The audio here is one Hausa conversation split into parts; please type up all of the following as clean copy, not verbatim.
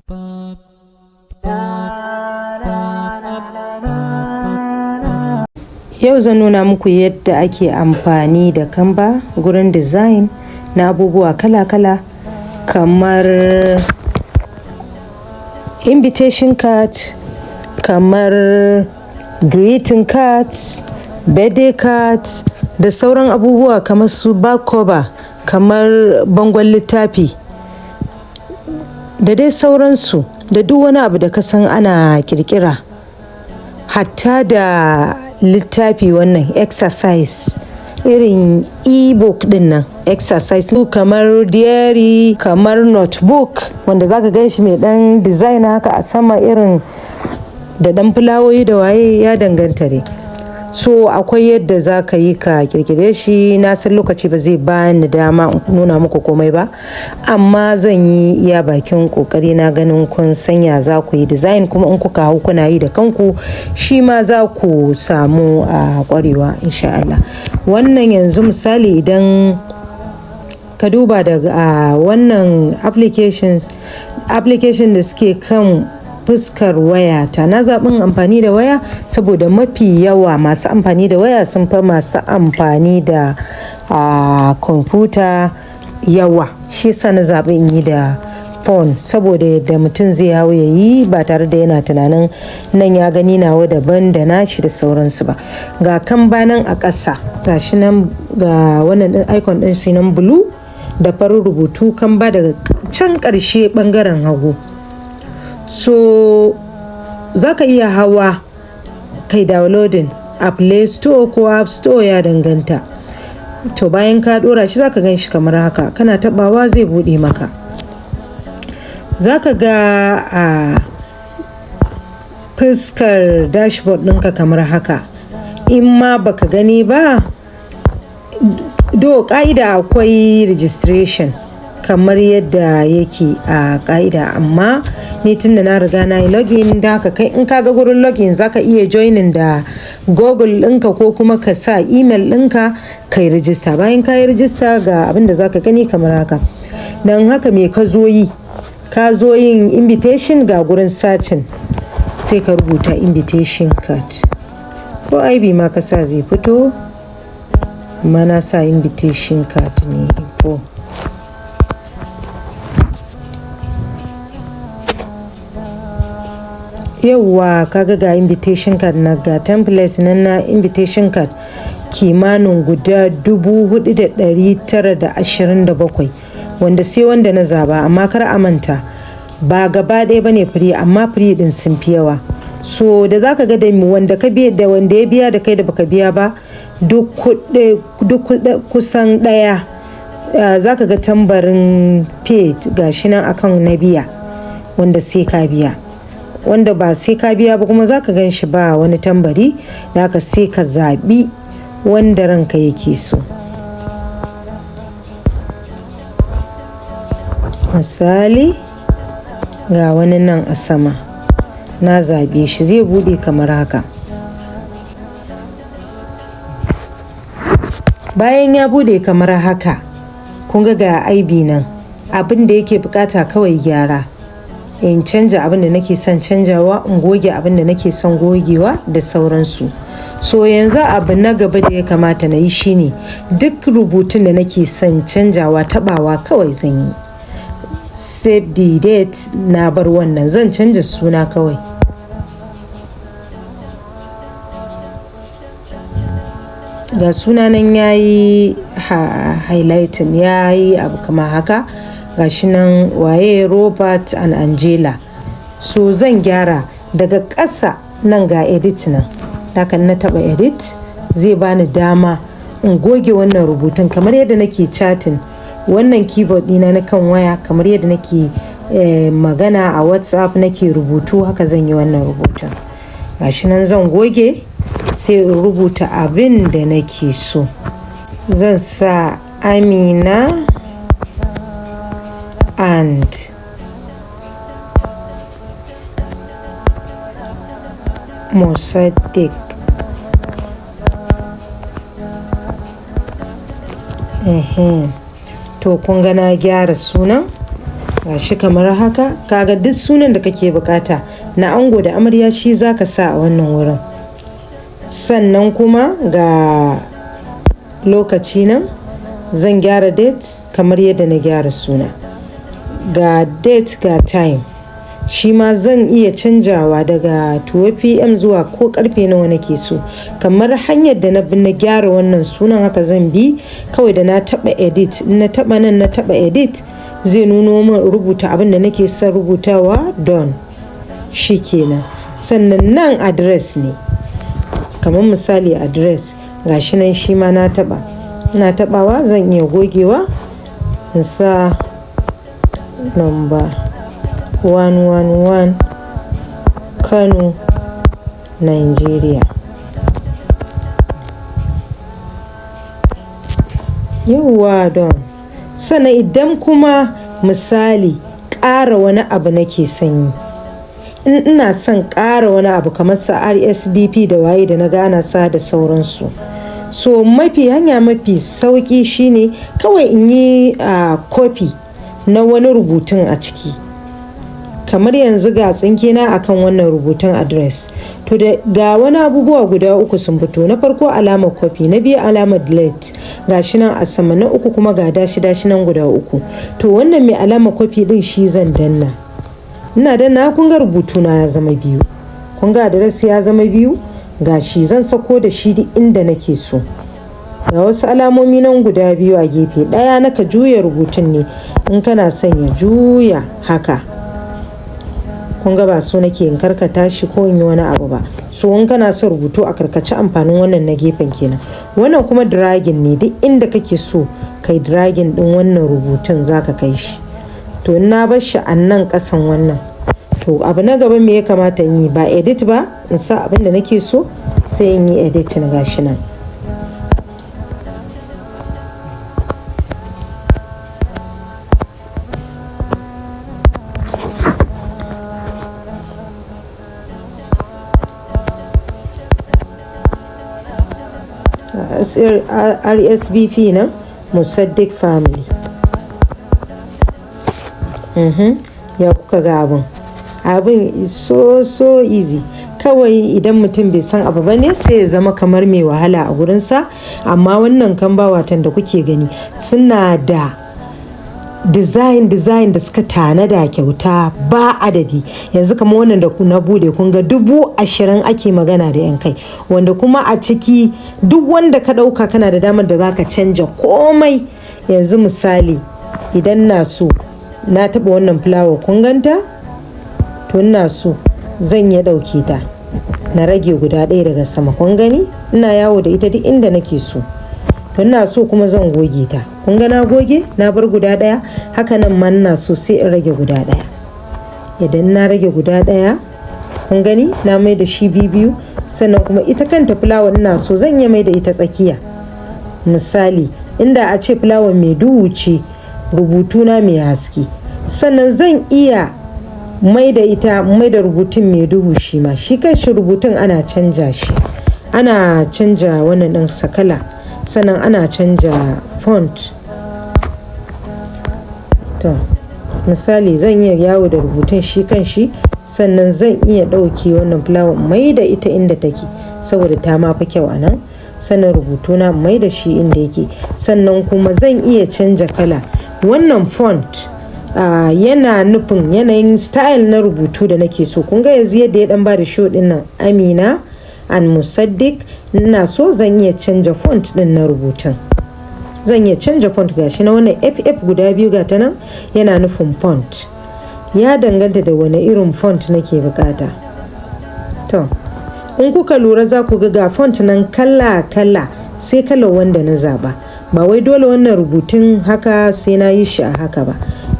Yau zan nuna muku yadda ake amfani da Canva gurin design na abubuwa kala-kala kamar invitation card, kamar greeting cards, birthday cards da sauran abubuwa kamar su back cover, kamar bangon littafi da dai sauransu, da duk wani abu da ka san ana ƙirƙira. Hatta da littafi, wannan exercise, irin e-book din nan, exercise kamar diary, kamar notebook wanda zaka gan shi mai dan design haka a sama, irin da dan fulawoyi da waye, ya danganta ne. So akwai yadda za ka yi ka kirkire shi. Na san lokaci ba zai bani dama in nuna muku komai ba, amma zan yi iya bakin kokari na ganin kun sanya za ku yi design, kuma in kuka hau kuna yi da kanku, shi ma za ku samu a kwarewa insha Allah. Wannan yanzu misali, idan ka duba daga wannan application da suke kan fuskar wayata, na zaɓin amfani da waya saboda mafi yawa masu amfani da waya sun fi masu amfani da kwamfuta yawa. Shi sa na zaɓi in yi da phone, saboda yadda mutum zai hau ya yi ba tare da yana tunanin nan ya gani nawa daban da nashi da sauransu ba. Ga Canva nan a ƙasa, ga shi nan, ga wannan icon ɗin shi nan blue da farin rubutu Canva daga can ƙarshe ɓangaren hagu. So za ka iya hawa kai downloading a Play Store ko App Store, ya danganta. To, bayan ka dora shi, za ka gan shi kamar haka. Kana tabawa zai bude maka. Za ka ga a fuskar dashboard ɗinka kamar haka. In ma baka gani ba, do ƙa'ida akwai registration kamar yadda yake a ƙa'ida, amma ni tunda na riga na yi login, da haka kai in ka ga gurin login za ka iya joining da Google ɗinka ko kuma ka sa email ɗinka ka yi register. Bayan ka yi register, ga abin da za ka gani kamar haka. Don haka me ka zo yi? Ka zo yin invitation. Ga gurin searching, sai ka rubuta invitation card, ko IB ma ka sa zai fito, amma na sa invitation card ne ko. Yauwa, kaga ga invitation card na, ga template nan na invitation card kimanin guda 4,927, wanda sai wanda na zaba. Amma kar a manta, ba gaba ɗaya bane free, amma free din sun fi yawa. So da zaka ga da wanda ka biya, da wanda ya biya, da kai da baka biya ba, duk kusan ɗaya. Zaka ga tambarin paid gashi nan akan na biya, wanda sai ka biya. Wanda ba sai ka biya ba kuma, zaka gan shi ba wani tambari. Da haka sai ka zaɓi wanda ranka yake so. Misali, ga wani nan a sama, na zaɓe shi, zai buɗe kamar haka. Bayan ya buɗe kamar haka, kun ga ga IB nan. Abin da yake bukata kawai gyara, in canja abin da nake son canjawa, in goge abin da nake son gogewa da sauransu. So yanzu abu na gaba da ya kamata na yi shine, duk rubutun da nake son canjawa, tabawa kawai zan yi. Save the date, na bar wannan, zan canja suna kawai. Ga suna nan ya yi highlighting, ya yi abu kama haka. Ga shi nan, waye, Robert and Angela. So zan gyara daga ƙasa nan, ga edit nan. Hakan na taba edit, zai bani dama in goge wannan rubutun kamar yadda nake chatting. Wannan keyboard ɗina na kan waya, kamar yadda nake magana a WhatsApp nake rubutu, haka zan yi wannan rubutun. Gashi nan zan goge, sai in rubuta abin da nake so. Zan sa Amina and Musaddiq. Ehen. To, kun ga na gyara sunan. Gashi kamar haka, kaga duk sunan da kake bukata na ango da amarya shi zaka sa a wannan wurin. Sannan kuma ga lokaci nan, zan gyara date kamar yadda na gyara suna. Ga date, ga time. Shi ma zan iya canjawa daga 12 PM zuwa ko karfe nawa nake so. Kamar hanyar da na bi na gyara wannan sunan, haka zan bi. Kawai da na taɓa edit, in na taɓa nan, na taɓa edit, zai nuno min rubuta abin da nake son rubutawa. Done, shi kenan. Sannan nan address ne. Kamar misali address gashi nan, shi ma na taɓa. Ina taɓawa zan iya gogewa in sa number 111, Kano, Nigeria. Yauwa, done. Sannan idan kuma misali ƙara wani abu nake son yi, in ina son ƙara wani abu kamar su RSVP da waye da na gana sa da sauransu, so mafi hanya mafi sauƙi shine kawai in yi copy na wani rubutun a ciki. Kamar yanzu ga tsinke na akan wannan rubutun address, to da ga wani abubuwa guda uku sun fito. Na farko alamar copy, na biyu alamar delete gashi nan a sama, na uku kuma ga dashi dashi nan guda uku. To wannan mai alamar copy din shi zan danna. Ina danna, kun ga rubutu na ya zama biyu. Kun ga address ya zama biyu. Gashi zan sako da shi duk inda nake so. Ga wasu alamomi nan guda biyu a gefe ɗaya, naka juya rubutun ne in kana son ya juya haka. Kun ga ba so nake in karkata shi ko in yi wani abu ba. So in kana son rubutu a karkace, amfanin wannan na gefen kenan. Wannan kuma dragging ne, duk inda kake so kai dragging din wannan rubutun zaka kai shi. To in na bar shi a nan kasan wannan, to abu na gaba me ya kamata in yi? Ba edit ba, in sa abin da nake so, sai in yi editing. Gashi nan. RSVP nan, Musaddiq family. Ya kuka ga abin? Abin is so so easy. Kawai idan mutum bai san abu bane sai ya zama kamar mai wahala a gurinsa. Amma wannan Canva watan da kuke gani, suna da design design da suka tanada kyauta ba adadi. Yanzu kamar wannan da na bude, kun ga 20,000 ake magana da yan kai, wanda kuma a ciki duk wanda ka dauka kana da damar da zaka canja komai. Yanzu misali idan na so na taba wannan fulawa, kun ganta, to ina so zan iya dauke ta, na rage guda ɗaya daga sama. Kun gani, ina yawo da ita duk inda nake so. To ina so kuma zan goge ta. Kun ga na goge, na bar guda ɗaya. Haka nan ma ina so sai in rage guda ɗaya. Idan na rage guda ɗaya, kun gani na mai da shi biyu. Sannan kuma ita kanta fulawa ina so zan iya mai da ita tsakiya. Misali inda a ce fulawa mai duhu ce, rubutuna mai haske, sannan zan iya mai da ita, mai da rubutun mai duhu shi ma. Shi kanshi rubutun ana canja shi, ana canja wannan ɗin sakala, sannan ana canja font. To misali zan iya yawo da rubutun shi kan shi, sannan zan iya ɗauke wannan fulawa mai da ita inda take saboda ta ma fi kyau a nan. Sannan rubutuna mai da shi inda yake. Sannan kuma zan iya canja kala. Wannan font yana nufin yanayin style na rubutu da nake so. Kun ga yanzu yadda ya dan ba da show din nan, Amina and Musaddiq. Ina so zan iya canja font din na rubutun. Zan iya canja font, gashi na wannan FF guda biyu ga ta nan, yana nufin font. Ya danganta da wani irin font nake bukata. To in kuka lura za ku ga font nan kala kala, sai kalar wanda na zaba. Ba wai dole wannan rubutun haka sai na yi shi a haka ba.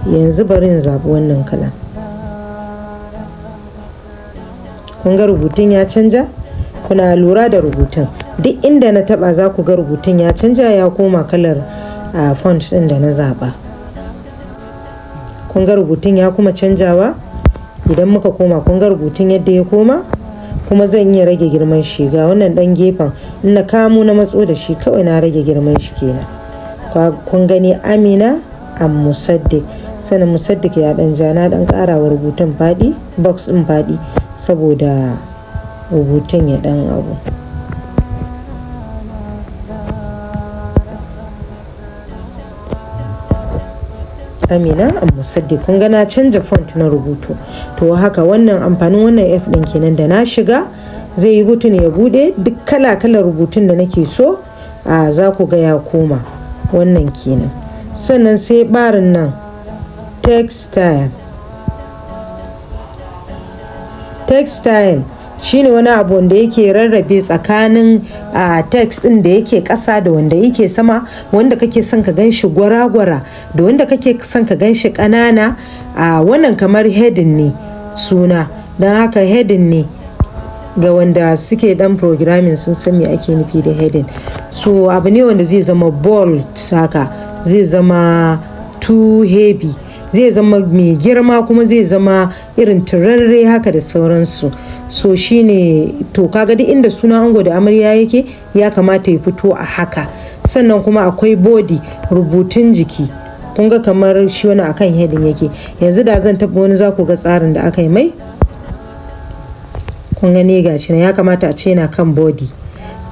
Yanzu bari in zaɓi wannan kalan. Kun ga rubutun ya canja? Kuna lura da rubutun? Duk inda na taba za ku ga rubutun ya canja, ya koma kalar font ɗin da na zaɓa. Kun ga rubutun ya kuma canjawa. Idan muka koma, kun ga rubutun yadda ya koma. Kuma zan iya rage girman shi. Ga wannan ɗan gefen, in na kamo na matso da shi, kawai na rage girman shi kenan. Kun gani, Amina and Musaddiq. Sannan Musaddiq ya dan ja, na dan karawa rubutun faɗi, box din faɗi, saboda rubutun ya dan abu. Amina a Musaddiq, kun ga na canja font na rubutu. To haka wannan amfanin wannan F din kenan. Da na shiga, zai yi button ya bude duk kala kalar rubutun da nake so. A za ku ga ya koma wannan kenan. Sannan sai barin nan, text style. Text style shine wani abu wanda yake rarrabe tsakanin a text din da yake ƙasa da wanda yake sama, wanda kake son ka gan shi gwara-gwara da wanda kake son ka gan shi ƙanana. A wannan kamar heading ne, suna, don haka heading ne. Ga wanda suke dan programming sun san me ake nufi da heading. So abu ne wanda zai zama bold haka, zai zama too heavy, zai zama mai girma, kuma zai zama irin turarre haka da sauransu. So shine. To kaga duk inda sunan ango da amarya yake, ya kamata ya fito a haka. Sannan kuma akwai body, rubutun jiki. Kun ga kamar shi wani akan heading yake. Yanzu da zan taɓa wani, za ku ga tsarin da aka yi mai. Kun gani, gashi nan, ya kamata a ce yana kan body.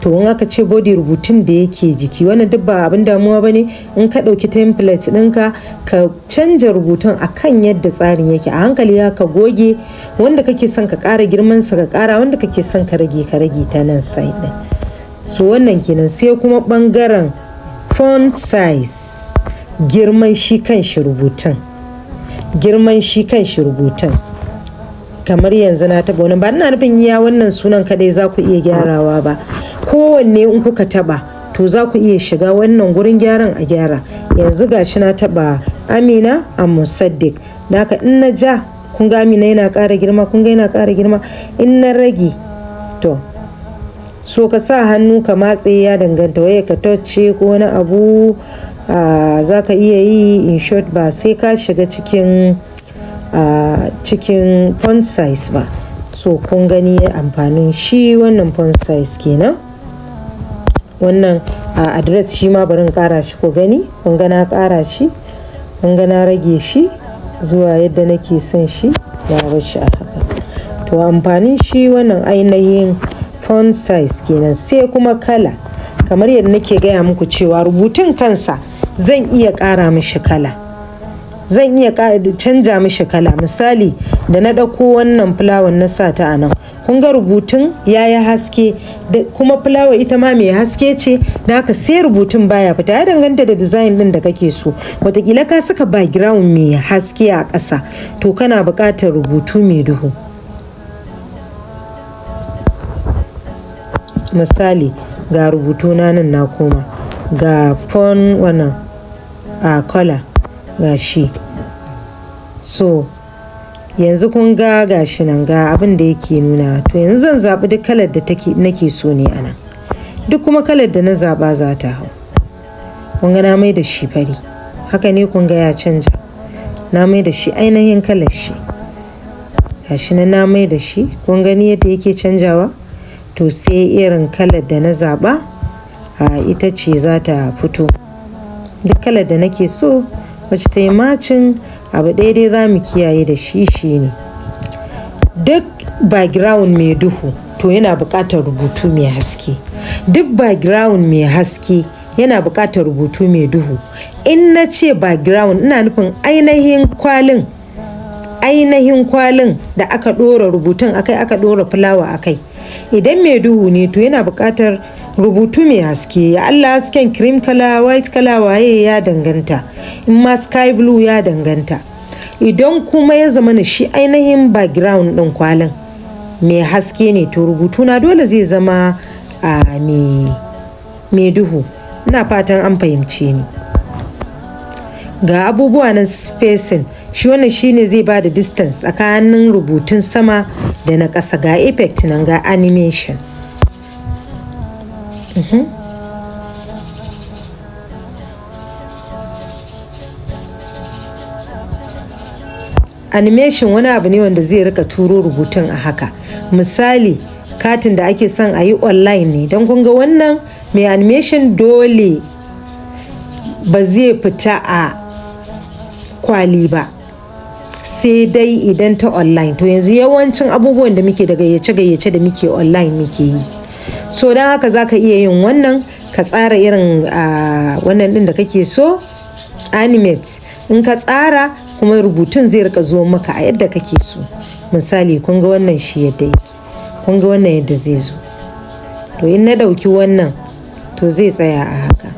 To in aka ce body, rubutun da yake jiki. Wannan duk ba abin damuwa ba ne. In ka ɗauki template ɗinka, ka canja rubutun a kan yadda tsarin yake a hankali, ka goge wanda kake son ka ƙara girman sa, ka ƙara, wanda kake son ka rage, ka rage ta nan side ɗin. So wannan kenan. Sai kuma ɓangaren font size, girman shi kan shi rubutun, girman shi kan shi rubutun. Kamar yanzu na taɓa wani, ba ina nufin iya wannan sunan kadai za ku iya gyarawa ba, kowanne in kuka taɓa to za ku iya shiga wannan gurin gyaran a gyara. Yanzu gashi na taɓa Amina a Musaddiq, naka in na ja, kun ga Amina yana ƙara girma, kun ga yana ƙara girma. In na rage, to so ka sa hannu ka matse, ya danganta, waye ka touch ko wani abu za ka iya yi. In short, ba sai ka shiga cikin font size ba. So kun gani, amfanin shi wannan font size kenan. Wannan address shi ma bari in kara shi ku gani. Kun ga na kara shi, kun ga na rage shi zuwa yadda nake son shi, na bar shi a haka. To amfanin shi wannan ainihin font size kenan. Sai kuma kala. Kamar yadda nake gaya muku cewa rubutun kansa zan iya ƙara mishi kala, zan iya canja mishi kala. Misali, da na ɗauko wannan fulawan na sa ta a nan, kun ga rubutun ya yi haske, da kuma fulawa ita ma mai haske ce, da haka sai rubutun baya fita. Ya danganta da design ɗin da kake so. Wataƙila ka saka background mai haske a ƙasa, to kana buƙatar rubutu mai duhu. Misali, ga rubutu na nan, na koma ga font wannan a color, ga shi. So yanzu kun ga gashi nan, ga abin da yake nuna. To yanzu zan zaɓi duk kalar da take nake so ne a nan. Duk kuma kalar da na zaɓa za ta hau. Kun ga na mai da shi fari haka ne, kun ga ya canja, na mai da shi ainihin kalar shi. Gashi nan na mai da shi, kun gani yadda yake canjawa. To sai irin kalar da na zaɓa a ita ce za ta fito. Duk kalar da nake so wacce ta yi matching. Abu ɗaya dai za mu kiyaye da shi, shine duk background mai duhu to yana buƙatar rubutu mai haske, duk background mai haske yana buƙatar rubutu mai duhu. In na ce background, ina nufin ainihin kwalin, ainihin kwalin da aka ɗora rubutun akai, aka ɗora fulawa akai. Idan mai duhu ne, to yana buƙatar rubutu mai haske. Ya Allah, hasken cream color, white color, waye, ya danganta, in ma sky blue, ya danganta. Idan kuma ya zama na shi ainihin background ɗin kwalin mai haske ne, to rubutu na dole zai zama a mai duhu. Ina fatan an fahimce ni. Ga abubuwa na spacing, shi wannan shine zai ba da distance tsakanin rubutun sama da na ƙasa. Ga effect nan, ga animation. Animation wani abu ne wanda zai rika turo rubutun a haka. Misali, katin da ake son a yi online ne, don kun ga wannan mai animation dole ba zai fita a kwali ba, sai dai idan ta online. To yanzu yawancin abubuwan da muke da gayyace-gayyace da muke online muke yi. So don haka za ka iya yin wannan, ka tsara irin wannan ɗin da kake so, animate. In ka tsara kuma, rubutun zai rika zo maka a yadda kake so. Misali, kun ga wannan shi yadda yake, kun ga wannan yadda zai zo. To in na ɗauki wannan, to zai tsaya a haka.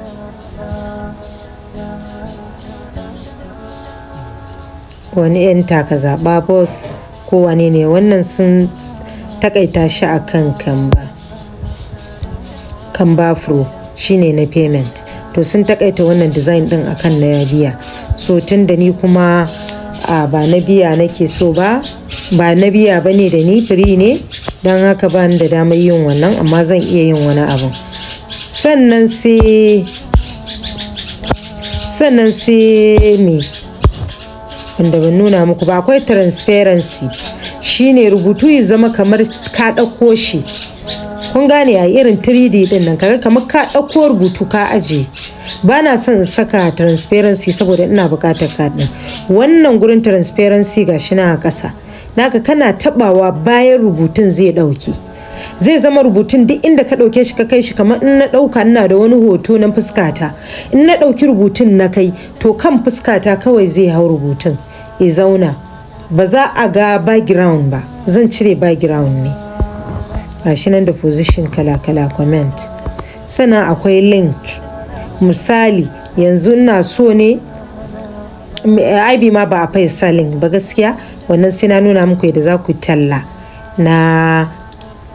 Wani enter, ka zaɓa both ko wane ne. Wannan sun takaita shi a kan Canva, Canva Pro shine na payment. To sun takaita wannan design din akan na biya. So tun da ni kuma ba na biya nake so ba, ba na biya ba ne da ni, free ne, don haka ba ni da damar yin wannan, amma zan iya yin wani abun. Sannan sai me wanda ban nuna muku ba? Akwai transparency, shine rubutu ya zama kamar ka ɗauko shi. Kun gane a irin 3D din nan, kaga kamar ka ɗauko rubutu ka aje. Ba na son in saka transparency saboda ina buƙatar card ɗin. Wannan gurin transparency gashi na a ƙasa naka, kana taɓawa bayan rubutun zai ɗauke, zai zama rubutun duk inda ka ɗauke shi ka kai shi. Kamar in na ɗauka, ina da wani hoto na fuskata, in na ɗauki rubutun na kai, to kan fuskata kawai zai hau, rubutun ya zauna, ba za a ga background ba. Zan cire background ne. Gashi nan da position kala-kala, comment. Sannan akwai link. Misali, yanzu ina so ne IB ma ba a fai sa link ba gaskiya. Wannan sai na nuna muku yadda za ku talla na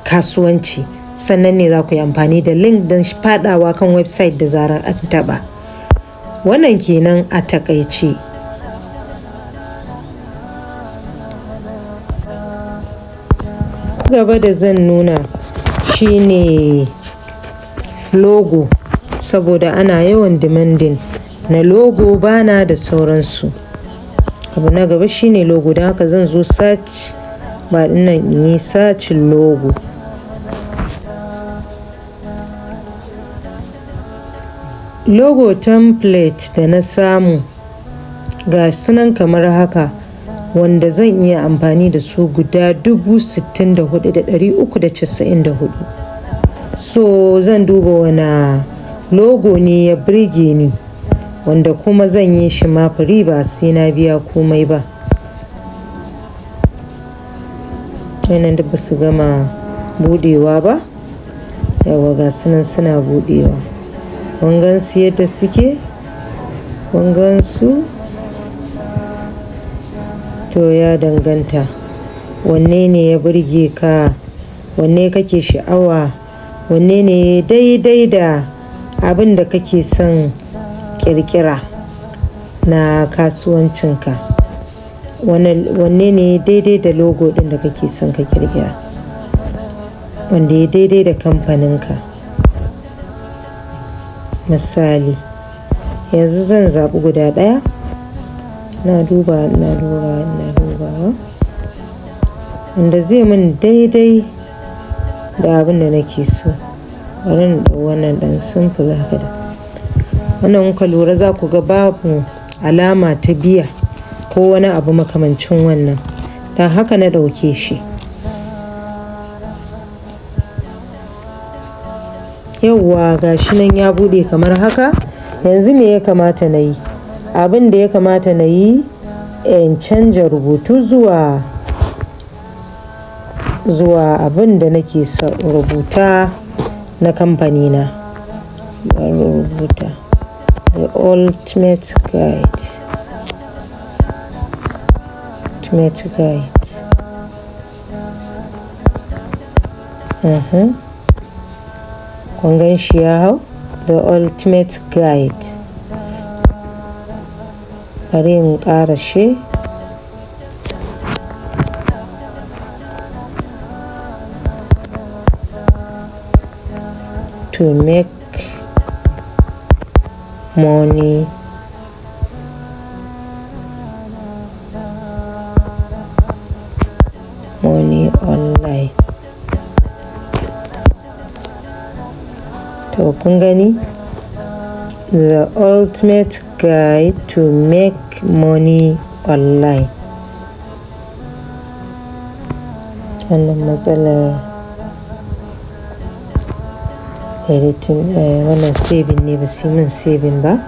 kasuwanci, sannan ne za ku yi amfani da link don fadawa kan website da zarar an taba. Wannan kenan a takaice. Gaba da zan nuna shine logo, saboda ana yawan demanding na logo, bana da sauransu. Abu na gaba shine logo. Don haka zan zo search bar nan in yi search logo. Logo template da na samu ga sunan kamar haka, wanda zan iya amfani da su guda 64,394. So zan duba wane logo ne ya birge ni, wanda kuma zan yi shi ma free, ba sai na biya komai ba. Wannan da ba su gama budewa ba. Yauwa, ga sunan suna budewa. Kun gan su yadda suke? Kun gan su? To ya danganta wanne ne ya burge ka, wanne kake sha'awa, wanne ne daidai da abin da kake son ƙirƙira na kasuwancinka. Wanne ne daidai da logo ɗin da kake son ka ƙirƙira, wanda ya daidai da kamfaninka. Misali, yanzu zan zaɓi guda ɗaya. Na duba, na duba, na dubawa wanda zai min daidai da abin da nake so. Bari in ɗau wannan ɗan simple haka. Da wannan kuka lura, za ku ga babu alama ta biya ko wani abu makamancin wannan, don haka na ɗauke shi. Yauwa, ga shi nan ya buɗe kamar haka. Yanzu me ya kamata na yi? Abin da ya kamata na yi, in canja rubutu zuwa abin da nake so rubuta na kamfani na. Bari rubuta "The ultimate guide". Ultimate guide. Kun gan shi ya hau "The ultimate guide". Bari in ƙara shi. "To make money online". To kun gani? "The ultimate guide to make Make money online. Wannan matsalar editing, wannan saving ne, ba su yi min saving ba,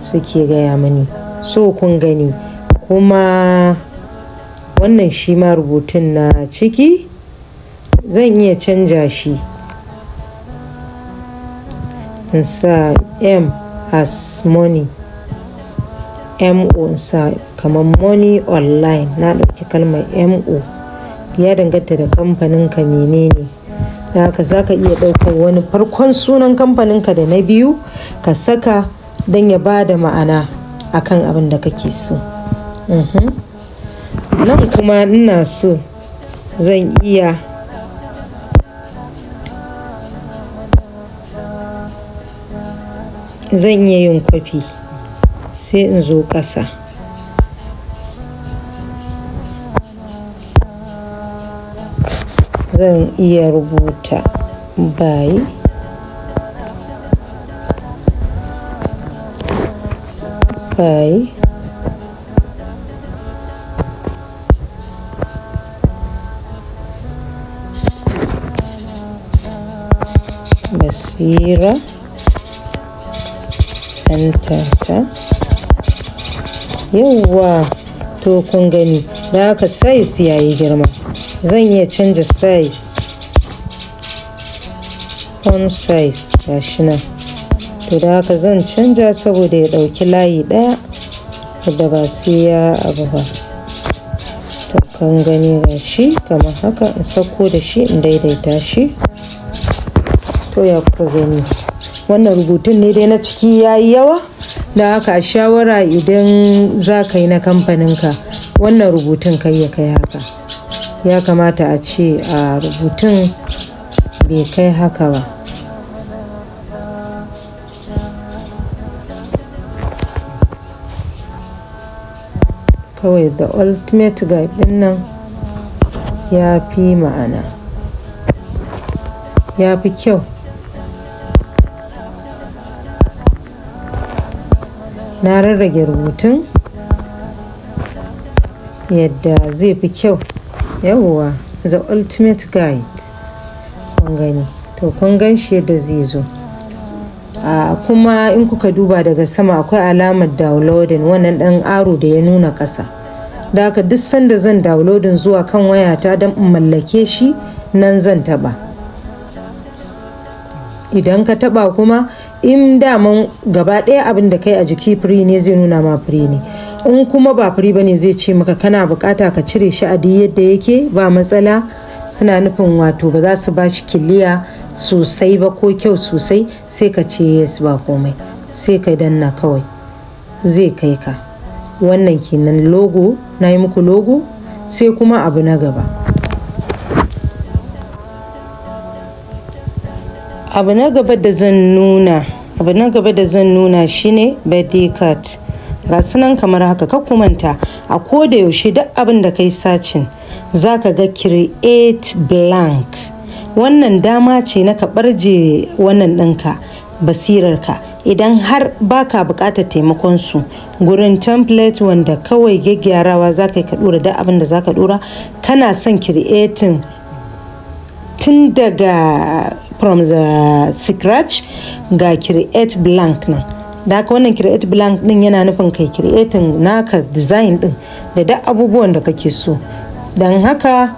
suke gaya mani. So kun gani kuma, wannan shi ma rubutun na ciki zan iya canja shi, in sa M as money, MO, in sa kamar money online. Na ɗauki kalmar MO. Ya danganta da kamfanin ka menene. Da haka za ka iya ɗaukar wani farkon sunan kamfaninka da na biyu ka saka don ya ba da ma'ana akan abin da kake so. Nan kuma ina so zan iya yin kwafi, sai in zo ƙasa. Zan iya rubuta by Basira Ɗantata. Yauwa, to kun gani, da haka size yayi girma. Zan iya canza size, font size gashi nan. To da haka zan canja saboda ya ɗauki layi ɗaya yadda ba sai ya abu ba. To kun gani, gashi kamar haka, in sauko da shi in daidaita shi. To ya kuka gani? Wannan rubutun ne dai na ciki yayi yawa. Da haka a shawara, idan za ka yi na kamfaninka, wannan rubutun kai ya kai haka. Ya kamata a ce a rubutun bai kai haka ba. Kawai The Ultimate Guide ɗin nan ya fi ma'ana, ya fi kyau. Na rarrage rubutun yadda zai fi kyau. Yauwa, The Ultimate Guide. Kun gani? To kun gan shi yadda zai zo. A kuma in kuka duba daga sama, akwai alamar downloading, wannan ɗan arrow da ya nuna ƙasa. Da haka duk sanda zan downloading zuwa kan wayata don in mallake shi, nan zan taɓa. Idan ka taɓa kuma, in daman gaba ɗaya abin da kai a jiki free ne, zai nuna ma free ne. In kuma ba free ba ne, zai ce maka kana buƙata ka cire shi a duk yadda yake, ba matsala. Suna nufin wato ba za su ba shi clear sosai ba ko kyau sosai. Sai ka ce yes, ba komai. Sai ka danna kawai, zai kai ka. Wannan kenan logo, na yi muku logo, sai kuma abu na gaba. Abu na gaba da zan nuna shine birthday card. Ga su nan kamar haka. Kar ku manta, a ko da yaushe duk abin da kai searching, za ka ga create blank. Wannan dama ce na ka ɓarje wannan ɗinka, basirarka. Idan har baka buƙatar taimakon su gurin template wanda kawai gyaggyarawa za ka yi ka ɗora duk abin da za ka ɗora, kana son creating tun daga from the scratch, ga create blank nan. Da haka wannan create blank din yana nufin kai creating naka design din da duk abubuwan da kake so. Don haka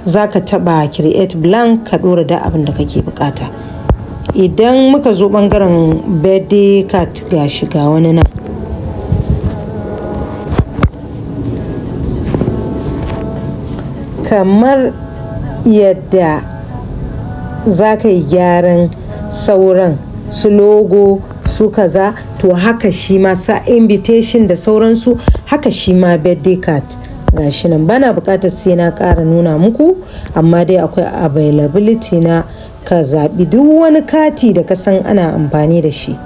za ka taɓa create blank ka ɗora duk abin da kake bukata. Idan muka zo ɓangaren birthday card, ga shiga wani nan. Kamar yadda za ka yi gyaran sauran su logo su kaza, to haka shi ma sa invitation da sauransu, haka shi ma birthday card. Gashi nan, bana buƙatar sai na ƙara nuna muku, amma dai akwai availability na ka zaɓi duk wani kati da ka san ana amfani da shi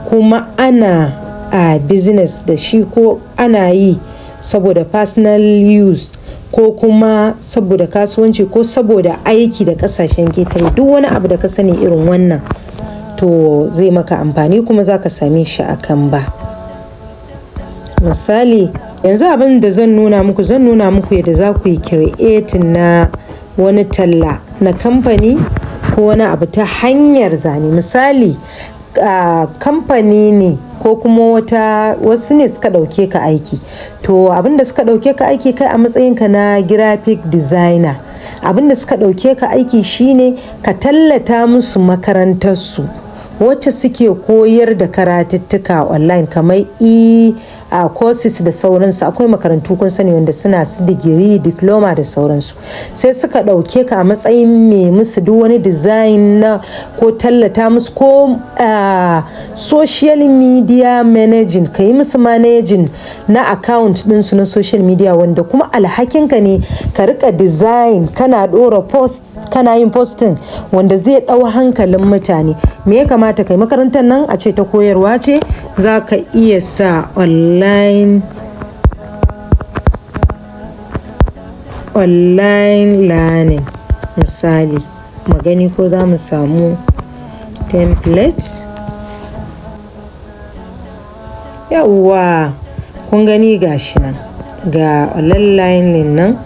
kuma ana a business da shi, ko ana yi saboda personal use, ko kuma saboda kasuwanci, ko saboda aiki da ƙasashen ƙetare. Duk wani abu da ka sani irin wannan, to zai maka amfani kuma za ka same shi a Canva. Misali, yanzu abin da zan nuna muku, zan nuna muku yadda za ku yi creating na wani talla na kamfani ko wani abu ta hanyar zane. Misali, kamfani ne ko kuma wasu ne suka ɗauke ka aiki. To, abin da suka ɗauke ka aiki kai a matsayinka na graphic designer, abin da suka ɗauke ka aiki shine ka tallata musu makarantarsu wacce suke koyar da karatuttuka online kamar e courses da sauransu. Akwai makarantu, kun sani, wanda suna su digiri, diploma da sauransu. Sai suka ɗauke ka a matsayin mai musu duk wani design na ko tallata musu ko social media managing, ka yi musu managing na account ɗinsu na social media, wanda kuma alhakinka ne ka riƙa design, kana ɗora post, kana yin posting wanda zai ɗau hankalin mutane. Me ya kamata kai? Makarantar nan a ce ta koyarwa ce, za ka iya sa online learning. Misali, mu gani ko za mu samu template. Yauwa, kun gani, gashi nan, ga online learning nan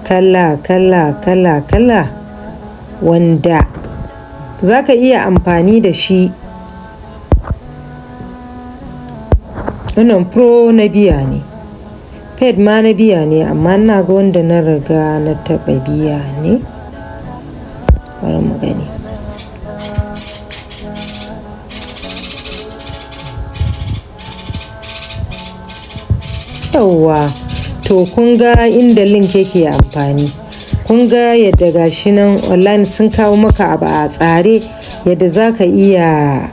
kala kala kala kala wanda za ka iya amfani da shi. Wannan pro na biya ne, paid ma na biya ne, amma ina ga wanda na riga na taɓa biya ne. Bari mu gani. Yauwa, to kun ga inda link yake amfani. Kun ga yadda gashi nan online sun kawo maka abu a tsare yadda za ka iya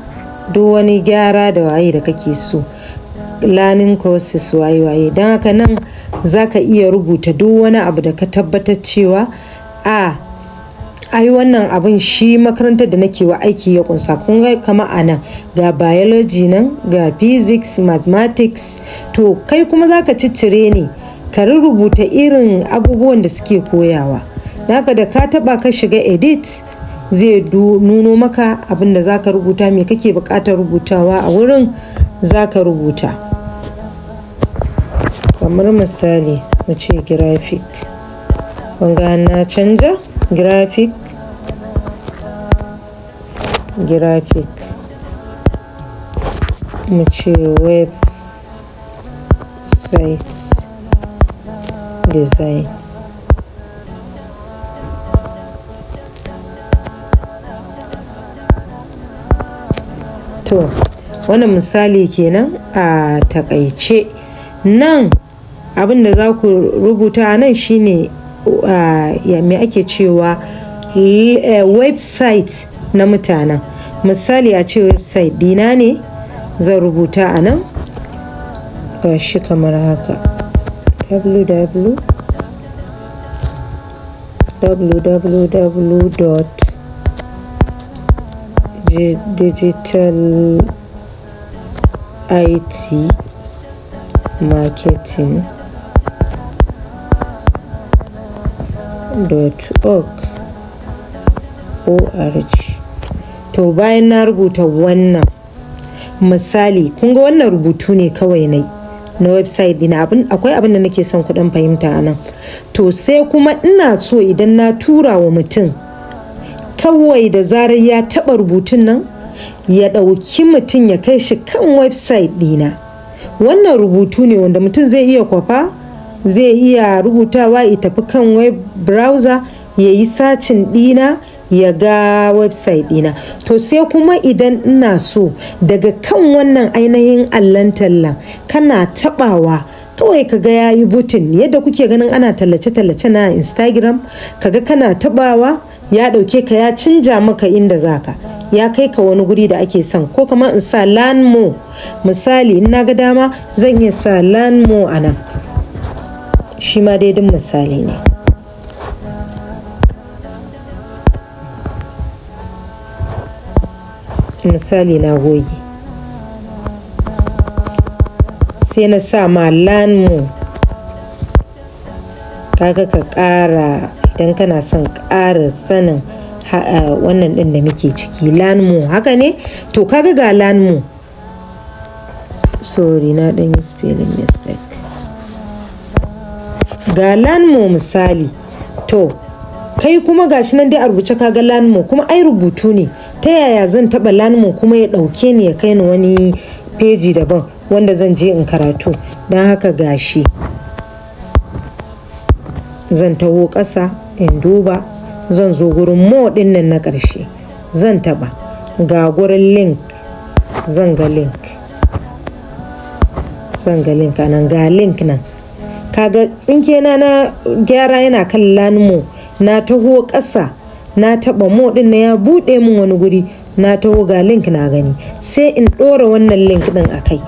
duk wani gyara da waye da kake so. Learning courses, waye waye. Don haka nan za ka iya rubuta duk wani abu da ka tabbatar cewa ai wannan abun shi makarantar da nake wa aiki ya ƙunsa. Kun ga kama a nan ga biology nan, ga physics, mathematics. To, kai kuma za ka ciccire ne ka rubuta irin abubuwan da suke koyawa. Haka da ka taɓa ka shiga edit, zai nuno maka abin da za ka rubuta, me kake buƙatar rubutawa a wurin za ka rubuta. Kamar misali, mu ce graphic. Kun ga na canja graphic, graphic. Mu ce website design. To, wannan misali kenan a taƙaice. Nan abin da za ku rubuta a nan shine me ake cewa website na mutanen. Misali, a ce website dina ne, zan rubuta a nan gashi kamar haka: www www dot digital it marketing.org org. To, bayan na rubuta wannan, misali, kun ga wannan rubutu ne kawai na na website dina. Akwai abin da nake son ku dan fahimta a nan. To, sai kuma ina so idan na tura wa mutum, kawai da zarar ya taɓa rubutun nan, ya ɗauki mutum ya kai shi kan website dina. Wannan rubutu ne wanda mutum zai iya kwafa, zai iya rubutawa ya tafi kan web browser ya yi searching dina, ya ga website dina. To, sai kuma idan ina so daga kan wannan ainihin allon tallan, kana tabawa kawai ka ga yayi button, yadda kuke ganin ana tallace-tallace na Instagram, kaga kana tabawa ya dauke ka, ya canja maka inda zaka, ya kai ka wani guri da ake son, ko kamar in sa learn more. Misali, in na ga dama zan iya sa learn more a nan. Shi ma dai duk misali ne. Misali, na goge, sai na sa ma learn more. Kaga ka ƙara idan kana son ƙara sanin wannan ɗin da muke ciki, learn more, haka ne. To, kaga ga learn more. Sorry, na ɗan yi spelling mistake. Ga learn more misali. To, kai kuma gashi nan dai a rubuce, ka ga learn more, kuma ai rubutu ne. Ta yaya zan taɓa learn more kuma ya ɗauke ni ya kai ni wani feji daban wanda zan je in karatu? Don haka gashi. Zan taho ƙasa in duba, zan zo gurin more ɗin nan na ƙarshe. Zan taɓa. Ga gurin link, zan ga link. Zan ga link anan, ga link nan. Kaga tsinke na na gyara yana kan learn more. Na taho ƙasa, na taɓa more ɗin na, ya buɗe mun wani guri. Na taho, ga link na gani. Sai in ɗora wannan link ɗin a kai.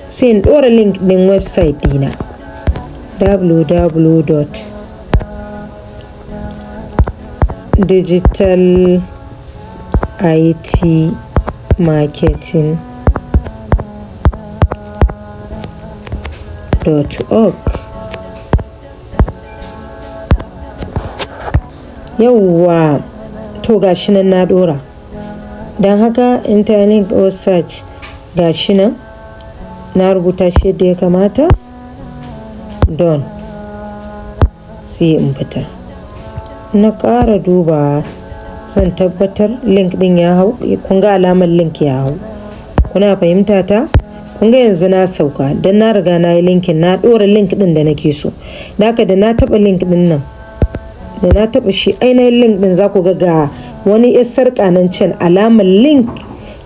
Sai in ɗora link ɗin website ɗina. www.digalitmarketing.org. Yauwa, to gashi nan na ɗora. Don haka internet or search, gashi nan na rubuta shi yadda ya kamata. Done. Sai in fita. Na ƙara duba, zan tabbatar link ɗin ya hau. Kun ga alamar link ya hau. Kuna fahimta ta? Kun ga yanzu na sauka don na riga na yi linking, na ɗora link ɗin da nake so. Da haka da na taɓa link ɗin nan, da na taɓa shi ainihin link ɗin, za ku ga wani 'yar sarƙa nan can, alamar link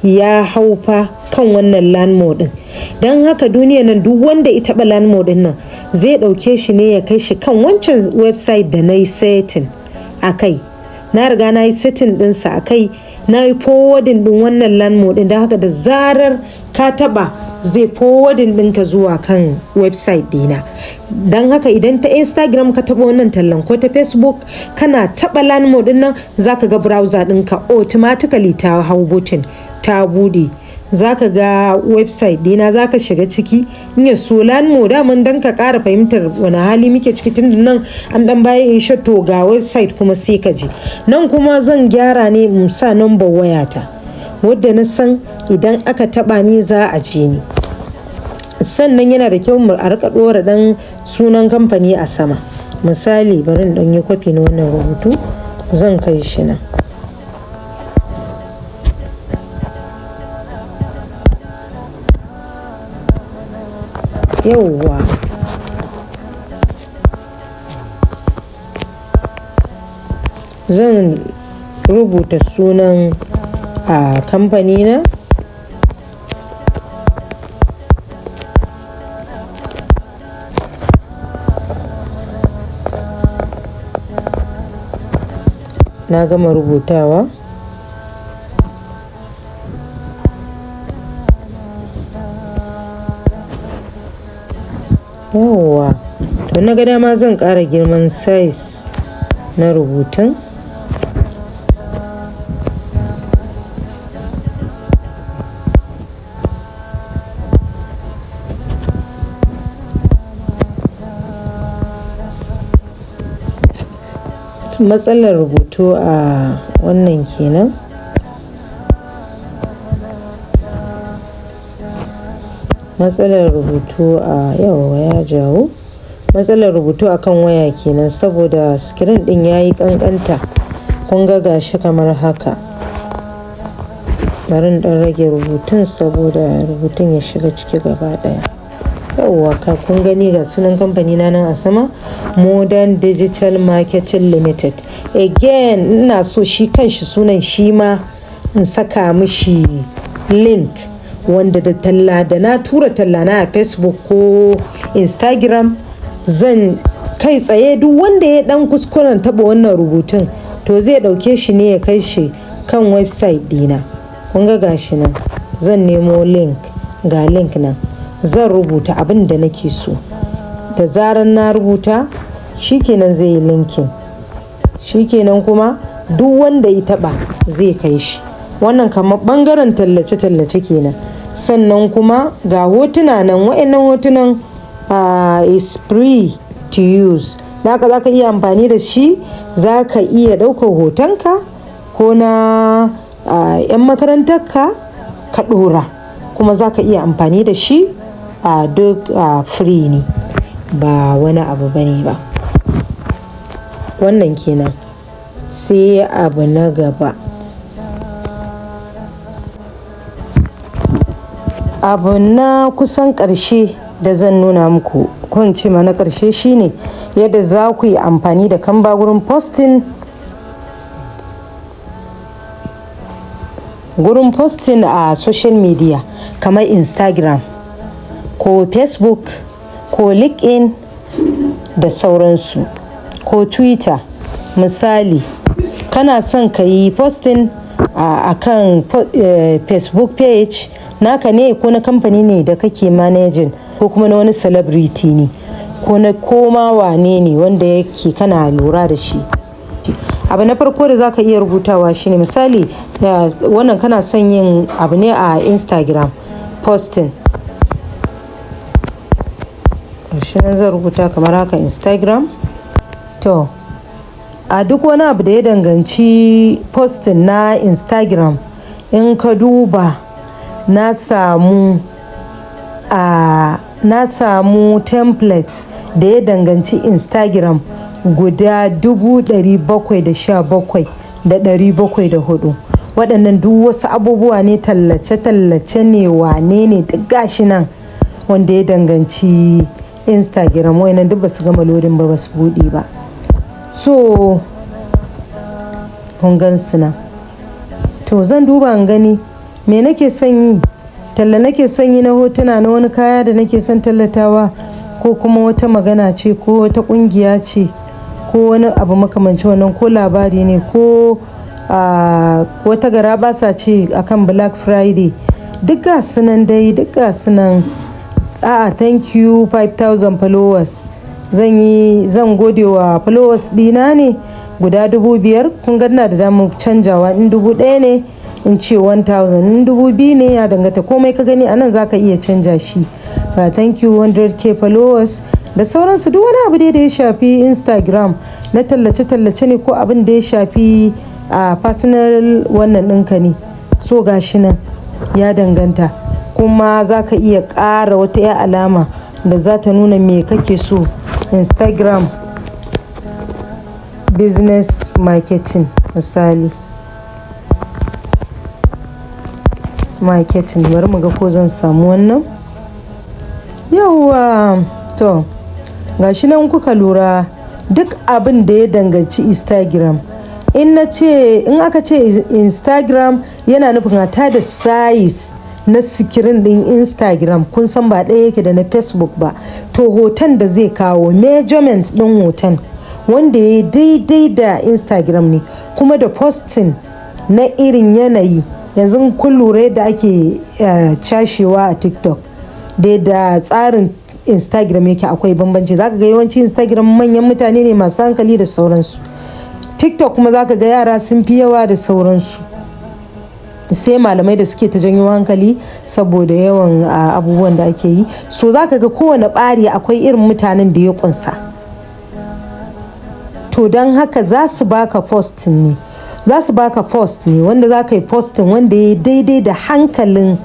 ya hau fa kan wannan learn more ɗin. Don haka duniya nan, duk wanda ya taɓa learn more ɗin nan, zai ɗauke shi ne ya kai shi kan wancan website da na yi setting a kai. Na riga na yi setting ɗinsa a kai, na yi forwarding ɗin wannan learn more ɗin. Don haka da zarar ka taɓa, zai forwarding ɗinka zuwa kan website ɗina. Don haka idan ta Instagram ka taɓa wannan tallan ko ta Facebook, kana taɓa learn more ɗin nan, za ka ga browser ɗinka automatically ta hau button, ta buɗe. Za ka ga website ɗina, za ka shiga ciki. In ya so learn more daman don ka ƙara fahimtar wani hali muke ciki, tun nan an ɗan bayan in to ga website kuma, sai ka je. Nan kuma zan gyara ne in sa number wayata wadda na san idan aka taɓa ni za a je ni. Sannan yana da kyau mu a rika ɗora ɗan sunan kamfani a sama. Misali, bari in ɗan yi kwafi na wannan rubutu, zan kai shi nan. Yauwa. Zan rubuta sunan a kamfani na. Na gama rubutawa. Yauwa. To, na ga dama zan ƙara girman size na rubutun. Matsalar rubutu a wannan kenan. Matsalar rubutu a, yauwa, ya jawo. Matsalar rubutu a kan waya kenan, saboda screen ɗin yayi ƙanƙanta. Kun ga gashi kamar haka. Bari in ɗan rage rubutun saboda rubutun ya shiga ciki gaba ɗaya. Yauwa, ka kun gani, ga sunan kamfani na nan a sama, Modern Digital Marketing Limited. Again, ina so shi kanshi sunan shi ma in saka mishi link, wanda da talla da na tura talla na a Facebook ko Instagram, zan kai tsaye duk wanda ya ɗan kuskuren taɓa wannan rubutun, to zai ɗauke shi ne ya kai shi kan website ɗina. Kun ga gashi nan. Zan nemo link, ga link nan. Zan rubuta abin da nake so. Da zarar na rubuta, shi kenan zai yi linking. Shi kenan kuma duk wanda ya taɓa zai kai shi. Wannan kamar ɓangaren tallace-tallace kenan. Sannan kuma ga hotuna nan. Waɗannan hotunan is free to use. Haka za ka iya amfani da shi. Za ka iya ɗaukar hotonka ko na 'yan makarantarka ka ɗora. Kuma za ka iya amfani da shi a duk a free ne, ba wani abu bane ba. Wannan kenan. Sai abu na gaba. Abu na kusan ƙarshe da zan nuna muku, ko in ce ma na ƙarshe, shine yadda za ku yi amfani da Canva gurin posting a social media kamar Instagram ko Facebook ko LinkedIn da sauransu ko Twitter. Misali, kana son ka yi posting a kan Facebook page naka ne, ko na kamfani ne da kake managing, ko kuma na wani celebrity ne, ko na koma wane ne wanda yake kana lura da shi. Abu na farko da za ka iya rubutawa shine, misali, wannan kana son yin abu ne a Instagram posting. Shi nan zan rubuta kamar haka, Instagram. To, a duk wani abu da ya danganci posting na Instagram, in ka duba na samu template da ya danganci Instagram guda 717,704. Waɗannan duk wasu abubuwa ne, tallace-tallace ne, wane ne, duk gashi nan wanda ya danganci Instagram. Waɗannan duk ba su gama loading ba, ba su buɗe ba. So kun gan su nan. To, zan duba in gani me nake son yi. Talla nake son yi na hotuna na wani kaya da nake son tallatawa, ko kuma wata magana ce, ko wata ƙungiya ce, ko wani abu makamancin wannan, ko labari ne, ko wata garabasa ce akan Black Friday. Duk gasu nan dai, duk gasu nan. A'a, thank you 5,000 followers. Zan yi, zan gode wa followers dina ne guda 5,000. Kun ga ina da damar canjawa, in 1,000 ne in ce 1,000, in 2,000 ne, ya danganta. Komai ka gani a nan za ka iya canja shi. Ga thank you 100K followers da sauransu. Duk wani abu dai da ya shafi Instagram na tallace-tallace ne, ko abin da ya shafi a personal wannan ɗinka ne. So ga shi nan, ya danganta. Kuma za ka iya ƙara wata 'yar alama da za ta nuna me kake so. Instagram business marketing, misali. Marketing, bari mu ga ko zan samu wannan. Yauwa, to ga shi nan kuka lura, duk abin da ya danganci Instagram. In na ce, in aka ce Instagram, yana nufin hata da size na screen ɗin Instagram, kun san ba ɗaya yake da na Facebook ba. To, hoton da zai kawo, measurement ɗin hoton wanda ya daidai da Instagram ne, kuma da posting na irin yanayi. Yanzu kun lura yadda ake cashewa a TikTok da tsarin Instagram yake, akwai bambanci. Zaka ga yawanci Instagram manyan mutane ne masu hankali da sauransu. TikTok kuma zaka ga yara sun fi yawa da sauransu. Sai malamai da suke ta janyo hankali saboda yawan abubuwan da ake yi. So zaka ga kowane ɓari akwai irin mutanen da ya ƙunsa. To, don haka za su baka post ne. Za su baka post ne wanda za ka yi posting wanda ya daidai da hankalin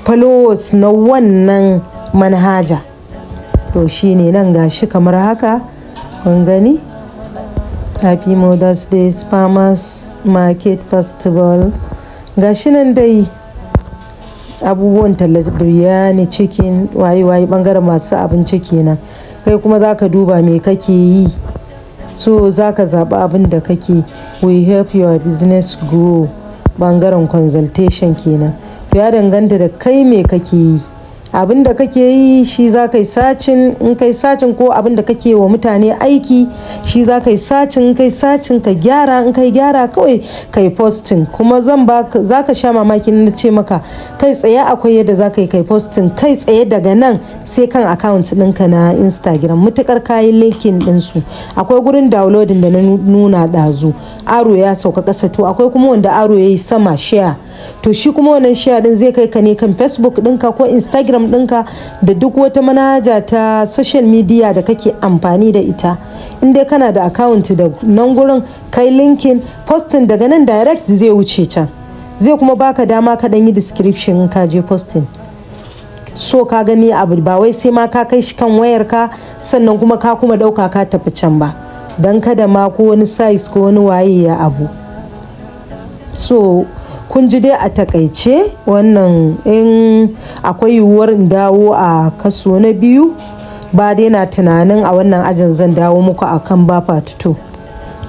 followers na wannan manhaja. To, shine nan gashi kamar haka, kun gani? Happy Mother's Day, Farmers Market Festival. Gashi nan dai abubuwan talla, biryani, chicken, waye waye, bangaren masu abinci kenan. Kai kuma za ka duba me kake yi. So za ka zaɓi abin da kake. We help your business grow, bangaren consultation kenan. To, ya danganta da kai me kake yi. Abin da kake yi shi za ka yi searching, in kai searching, ko abin da kake wa mutane aiki shi za ka yi searching, in kai searching ka gyara, in kai gyara kawai ka yi posting. Kuma zan ba za ka sha mamaki na ce maka kai tsaye akwai yadda za ka yi kai posting kai tsaye daga nan sai kan account ɗinka na Instagram. Mutuƙar ka yi linking ɗinsu. Akwai gurin downloading da na nuna ɗazu. Arrow ya sauka ƙasa, to akwai kuma wanda arrow yayi sama, share. To, shi kuma wannan share ɗin zai kai ka ne kan Facebook ɗinka ko Instagram ɗinka da duk wata manhaja ta social media da kake amfani da ita. In dai kana da account da nan gurin kai linking, posting daga nan direct zai wuce can. Zai kuma baka dama ka ɗan yi description in ka je posting. So ka gani, abu ba wai sai ma ka kai shi kan wayarka, sannan kuma ka kuma ɗauka ka tafi can ba. Don kada ma ko wani size ko wani waye ya abu. So kun ji dai a takaice wannan. In akwai yiwuwar in dawo a kaso na biyu ba dai, na tunanin a wannan ajin zan dawo muku a Canva part 2.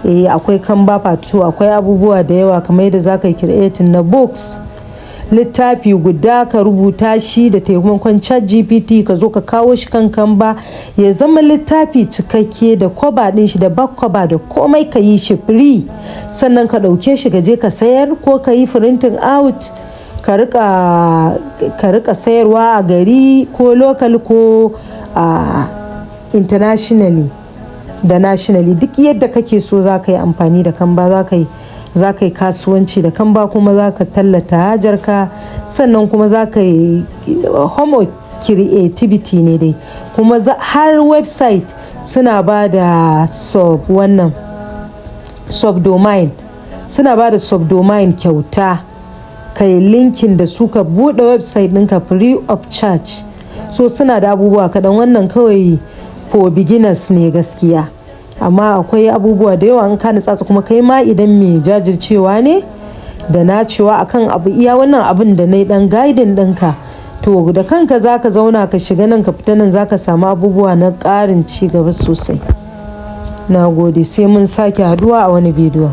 Eh, akwai Canva part 2, akwai abubuwa da yawa, kamar yadda za ka yi creating na books, littafi guda, ka rubuta shi da taimakon ChatGPT, ka zo ka kawo shi kan Canva, ya zama littafi cikakke da cover din shi da back cover da komai, ka yi shi free. Sannan ka ɗauke shi ka je ka sayar, ko ka yi printing out ka rika sayarwa a gari, ko local ko a internationally da nationally. Duk yadda kake so za ka yi amfani da Canva, za ka yi kasuwanci da Canva, kuma za ka tallata hajarka, sannan kuma za ka yi homo creativity ne dai. Kuma har website suna ba da sub, wannan subdomain, suna ba da subdomain kyauta, ka yi linking da su ka buɗe website ɗinka free of charge. So suna da abubuwa kaɗan. Wannan kawai for beginners ne gaskiya, amma akwai abubuwa da yawa in ka nutsa. Kuma kai ma idan mai jajircewa ne da nacewa akan abu, iya wannan abin da na yi dan guiding ɗinka, to da kanka za ka zauna ka shiga nan ka fita nan, za ka samu abubuwa na ƙarin ci gaba sosai. Na gode, sai mun sake haduwa a wani bidiyon.